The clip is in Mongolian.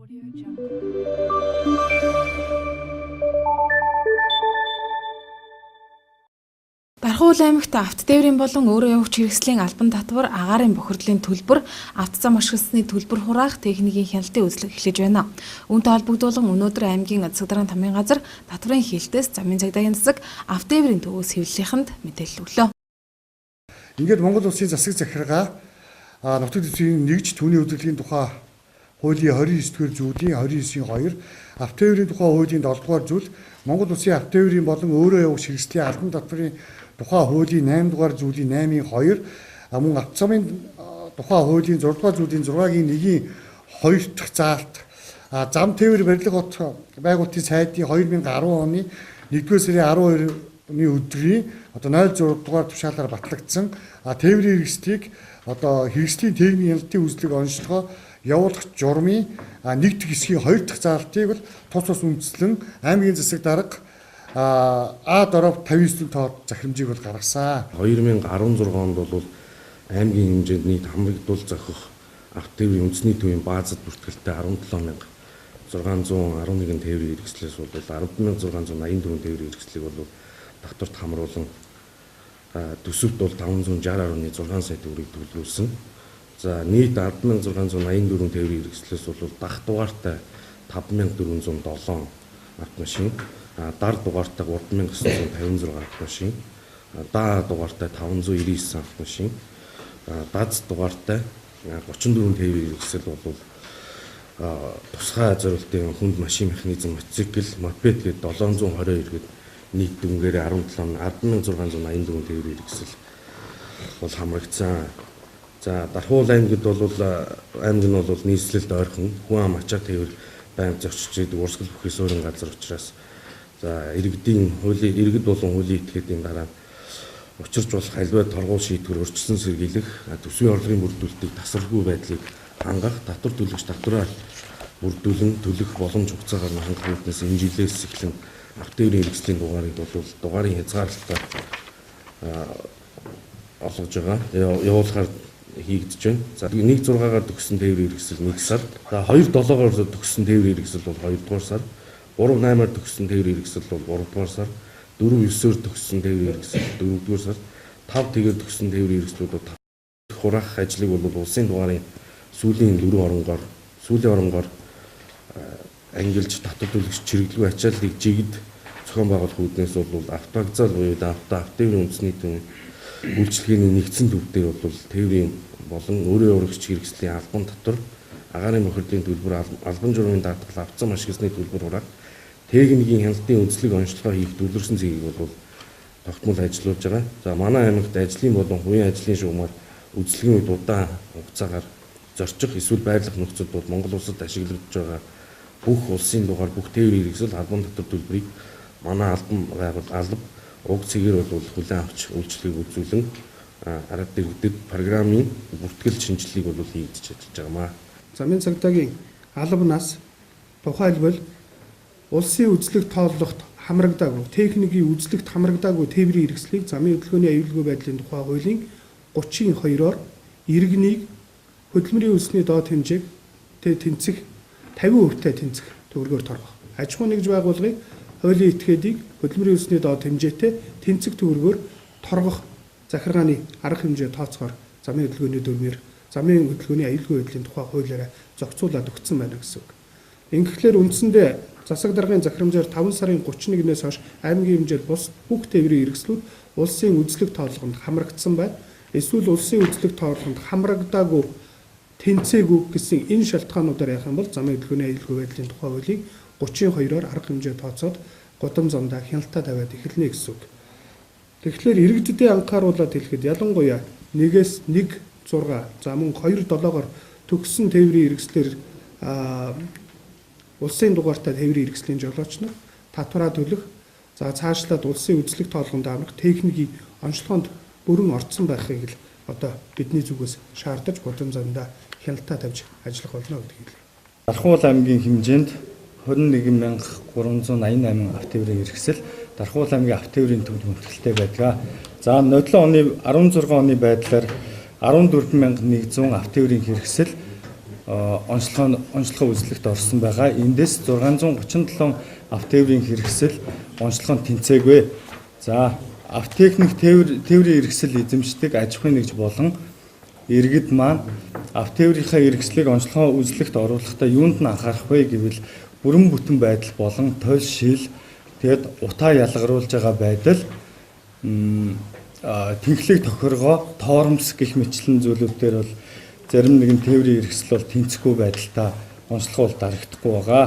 Дархуул аймагт автотээврийн болон өөрөө явагч хэрэгслийн албан татвар, агаарын бохирдлын төлбөр, автозам ашигласны төлбөр хураах техникийн хяналтын үзлэг эхлэж байна. Үүнтэй холбогдуулан өнөөдөр аймгийн засаг даргын тамийн газар татварын хилтээс замын цагдаагийн засаг автотээврийн төвөөс хэвлэлийнхэнд мэдээлэл өглөө. Ингээд Монгол Улсын засаг захиргаа нутаг дэвсгэрийн нэгж түүний хөдөлгөөний тухай хуулийн 29-р зүйлийн 29-ийн 2, автотээврийн тухай хуулийн 7-р зүйл, Монгол Улсын автотээврийн болон өөрөө явагч хэрэгслийн албан татварын тухай хуулийн 8 дугаар зүйлийн 8-ийн 2, мөн автозамын тухай хуулийн 6 дугаар зүйлийн 6-гийн 1-ийн 2 дахь заалт, зам тээвэр барилга хот байгуулалтын сайдын 2010 оны 1-р сарын 12-ны өдрийн одоо 06 дугаар тушаалаар батлагдсан тээврийн хэрэгслийг одоо хэрэгслийн техникийн хяналтын үзлэг онцлогоо явуулах журмын 1 дахь хэсгийн 2 дахь заалтыг бол тус тус үндэслэн аймгийн засаг дарга А дөрөв 59 тоо захирамжийг бол гаргасан. 2016 онд бол аймгийн хэмжээнд нийт хамрагдуул зохих автотээврийн үндэсний төвийн баазад бүртгэлтэй 17611 тээврийн хэрэгслээс бол 10684 тээврийн хэрэгслийг бол татварт хамруулан төсөвт бол 560.6 сая төгрөгийг төлөвлөсөн. За нийт 10684 тээврийн хэрэгслээс бол дах дугаартай 5407 автомашин, дар дугаартай 3956 автомашин, даа дугаартай 599 автомашин, даз дугаартай 34 тээврийн хэрэгсэл бол тусгай зорилтын хүнд машин, механизм, мотоцикл, мопед гээд 722 гээд нийт дүнгээр 17684 тээврийн хэрэгсэл бол хамрагдсан. За Дархуул аймагт бол аймаг нь бол нийслэлд ойрхон хүн ам ачаа тээвэр байнга зочиж идэг урсгал бүхий суурин газар учраас за иргэдийн хуулийн иргэд болон хуулийн этгээдийн дараа учирч болох аливаа торгуул шийдвэр өрчсөн сэргийлэх, төсвийн орлогын бүрдүүлэлтийг тасралтгүй байдлыг хангах, татвар төлөгч татвараа бүрдүүлэн төлөх боломж хугацаагаар нь хангах үүднээс энэ жилээс эхлэн автотээврийн хэрэгслийн дугаарыг бол дугаарын хязгаарлалтаар олгож байгаа. Явуулахаар хийгдэж байна. За 1.6-гаар төгссөн тээврийн хэрэгсэл 1 сар, за 2.7-оор төгссөн тээврийн хэрэгсэл бол 2 дугаар сар, 3.8-аар төгссөн тээврийн хэрэгсэл бол 3 дугаар сар, 4.9-оор төгссөн тээврийн хэрэгсэл 4 дугаар сар, 5-ээр төгссөн тээврийн хэрэгслүүд бол хураах ажлыг бол улсын дугаарын сүүлийн дөрвөн оронгоор сүүлийн оронгоор ангилж татвар төлөгч чиргэлгүй ачааллыг жигд зохион байгуулах үүднээс бол автовокзал буюу автотээврийн үндэсний төвийн үйлчилгээний нэгдсэн төв дээр бол тээврийн болон өөрөө урагч хэрэгслийн албан татвар, агаарын бохирдлын төлбөр, албан журмын даатгал, автозам ашигласны төлбөр хураах техникийн хяналтын үзлэг онцлогоо хийх төвлөрсөн цэгийг бол тогтмол ажиллуулж байгаа. За манай аймагт ажлын болон хувийн ажлын шугамар үзлэгийн үед удаан хугацаагаар зорчих эсвэл байрлах нөхцөлд бол Монгол улсад ашиглагдж байгаа бүх улсын дугаар, бүх тээврийн хэрэгсэл, албан татвар төлбөрийг манай албан байгуул алба уг цэгээр бол хүлээн авч үйлчлэгийг үзүүлэн арга дэргэдэд программын бүртгэл шинжилгээг бол хийгдэж ажиллаж байгаамаа. Замын цагдаагийн албанаас тухайлбал улсын үзлэг тооллогот хамрагдаагүй, техникийн үзлэгт хамрагдаагүй тээврийн хэрэгслийг замын хөдөлгөөний аюулгүй байдлын тухай хуулийн 32-оор иргэнийг хөдөлмөрийн үлсний доод хэмжээг тэнцэх 50%-тай тэнцэх төгрөгөөр торгох. Аж ахуй нэгж байгууллагыг хуулийн этгээдийг хөдөлмөрийн үлсний доод хэмжээтэй тэнцэх төгрөгөөр торгох захиргааны арга хэмжээ тооцоогоор замын хөдөлгөөний дүрмээр замын хөдөлгөөний аюулгүй байдлын тухай хуулиараа зохицуулаад өгсөн байна гэсэн үг. Ингэхлээр үндсэндээ засаг даргын захирамжаар 5 сарын 31-ээс хойш аймгийн хэмжээнд бус бүх тээврийн хэрэгслүүд улсын үзлэг тоолгонд хамрагдсан байна. Эсвэл улсын үзлэг тоолгонд хамрагдаагүй, тэнцээгүй гэсэн энэ шалтгаануудаар яах юм бол замын хөдөлгөөний аюулгүй байдлын тухай хуулийг 32-оор арга хэмжээ тооцоод гудам замдаа хяналтаа тавиад эхэлнэ гэсэн үг. Тэгэхээр иргэдэдээ анхааруулад хэлэхэд ялангуяа 1-ээс 1.6, за мөн 2.7-оор төгссөн тээврийн хэрэгслэр улсын дугаартай тээврийн хэрэгслийн жолооч нар татвараа төлөх, за цаашлаад улсын үзлэг тоолгонд аврах техникийн онцлогоонд бүрэн орцсон байхыг л одоо бидний зүгээс шаардаж гудам замдаа хяналтаа тавьж ажиллах болно гэдгийг хэлье. Дархуул аймгийн хэмжээнд 21388 автотээврийн хэрэгсэл Дархуул аймгийн автотээврийн төвд бүртгэлтэй байдаг. За нодлон оны 16 оны байдлаар 14100 автотээврийн хэрэгсэл онцлогоо үзлэгт орсон байгаа. Эндээс 637 автотээврийн хэрэгсэл онцлогоо тэнцээгүй. За, автотехник тээврийн хэрэгсэл эзэмшдэг аж ахуйн нэгж болон иргэд маань автотээврийнхаа хэрэгслийг онцлогоо үзлэгт оруулахдаа юунд нь анхаарах вэ гэвэл бүрэн бүтэн байдал болон тойл шил, тэгээд утаа ялгаруулж байгаа байдал, тэнхлэг тохиргоо, тоормс гэх мэтчлэн зүйлүүд дээр бол зарим нэгэн тээврийн хэрэгсэл бол тэнцэхгүй байдалтай онцлогоо бол дарагдахгүй байгаа.